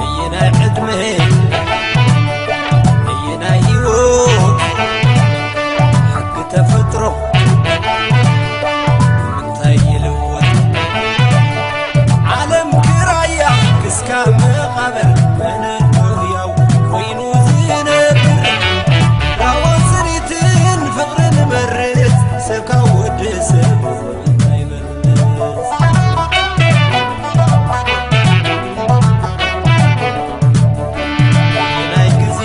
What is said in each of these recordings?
ኣየናይ ዕድመ ኣየናይ ህይወት ሕጊ ተፈጥሮ እንታይ ይልወጥ? ዓለም ክራያ ክስካብ መቓብር መነኖ ህያው ኮይኑ ዝነብር፣ ራዋን ስኒትን ፍቕርን መርጽ ሰብ ካብ ወዲ ሰብ እንታይ ይበልጽ? ኣየናይ ግዜ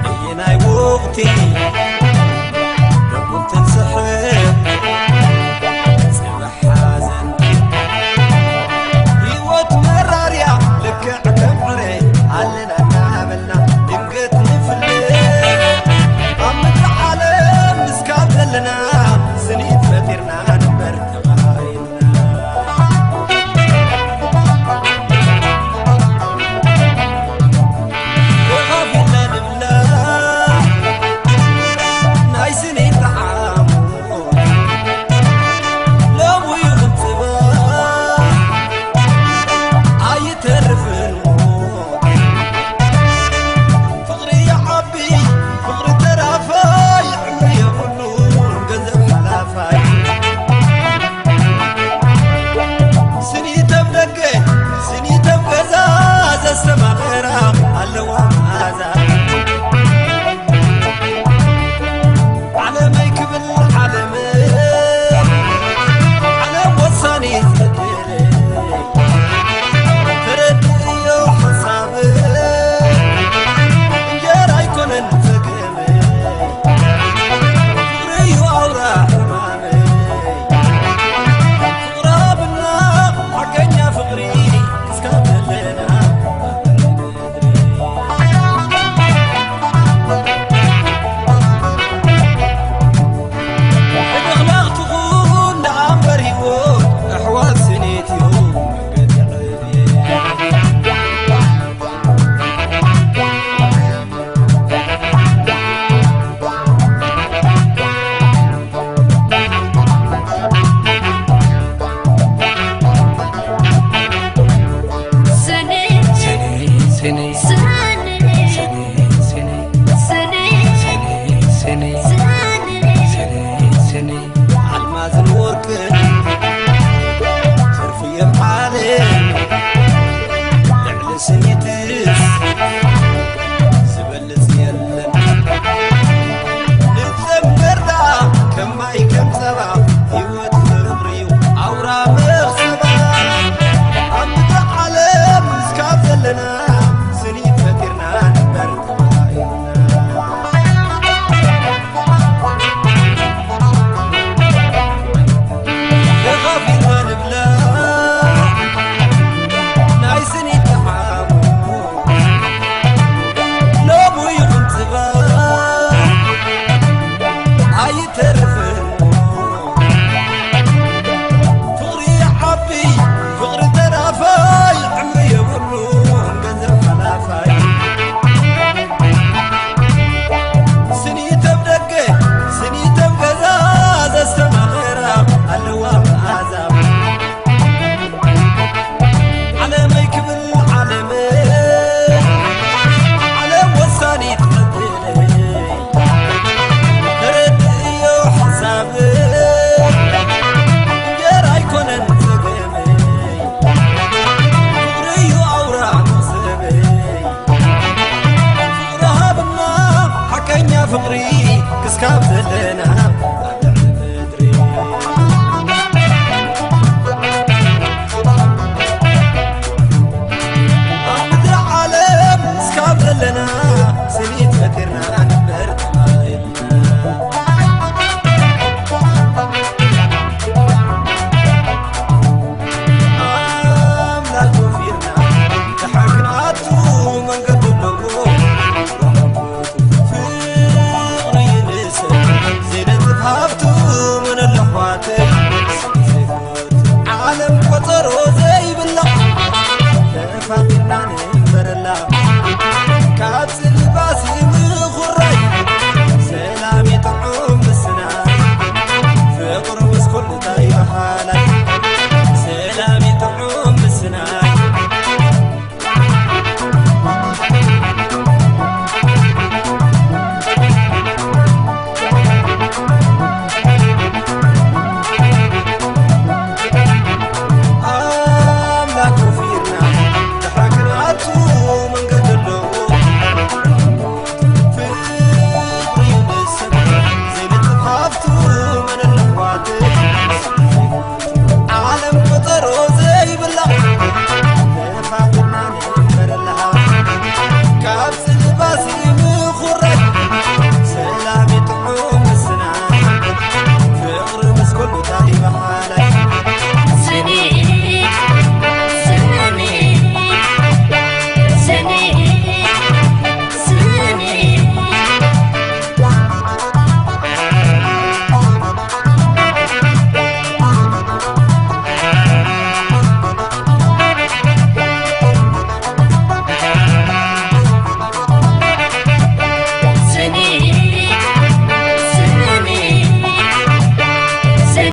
ኣየናይ ወቕቲ ደጉል ትንስሕብ ጽባሕ ሓዘን ህይወት መራርያ ልክዕ ከም ዕረ ኣለና እናበልና ድንገት ንፍለ ኣብ ምድሪ ዓለም እስካብ ዘለና ስኒት ፈጢርና ንበር ተባሂልና። ተኻፊልና ንብላ ናይ ስኒት ጣዕሙ ሎሚ ይኹን ጽባሕ ኣይተርፍን ሞት። ፍቕሪ ይዓቢ ፍቕሪ ተራፋይ ዕምሪ የብሉን ገንዘብ ሓላፋይ። ስኒት ኣብ ደገ ስኒት ኣብ ገዛ ዘስተማቕራ ኣለዋ መኣዛ። ዓለመይ ክብል ዓለም ዓለም ወሳኒት ዕድለይ ተረድእዮ ሓሳብ እንጀራ ኣይኮነን ጸገመይ ፍቕሪ እዩ ኣውራ ሕማመይ ፍቕሪ ሃብና ሓቀኛ ፍቕሪ ክስካብ ዘለና ሕድኽላኽ ትኹን ደኣ እምበር ህይወት ኣሕዋት ስኒት እዩ መንገዲ ዕብየት። ኣልማዝን ወርቅን ትርፊ የም ዓለም ልዕሊ ስኒትስ ዝበልጽ የለን። ንዘምር ደኣ ከም ማይ ከም ጸባ ህይወት ፍቕሪ እዩ ኣውራ መኽሰባ። ኣብ ምድሪ ዓለም እስካብ ዘለና ስኒት ፈጢርና ንበር ተባሂልና። ተኻፊልና ንብላ ናይ ስኒት ጣዕሙ ሎሚ ይኹን ጽባሕ ኣይተርፍን። ፍቕሪ ይዓቢ ፍቕሪ ተራፋይ ዕምሪ የብሉን ገንዘብ ሓላፋይ። ስኒት ኣብ ደገ ስኒት ኣብ ገዛ ዘስተማቕራ ኣለዋ መኣዛ። ዓለመይ ክብል ዓለመይ ዓለም ወሳኒት ዕድለይ ተረድእዮ ሓሳብ እንጀራ ኣይኮነን ጸገመይ ፍቕሪ እዩ ኣውራ መኽሰበይ። ፍቕሪ ሃብና ሓቀኛ ፍቕሪ ክስካብ ዘለና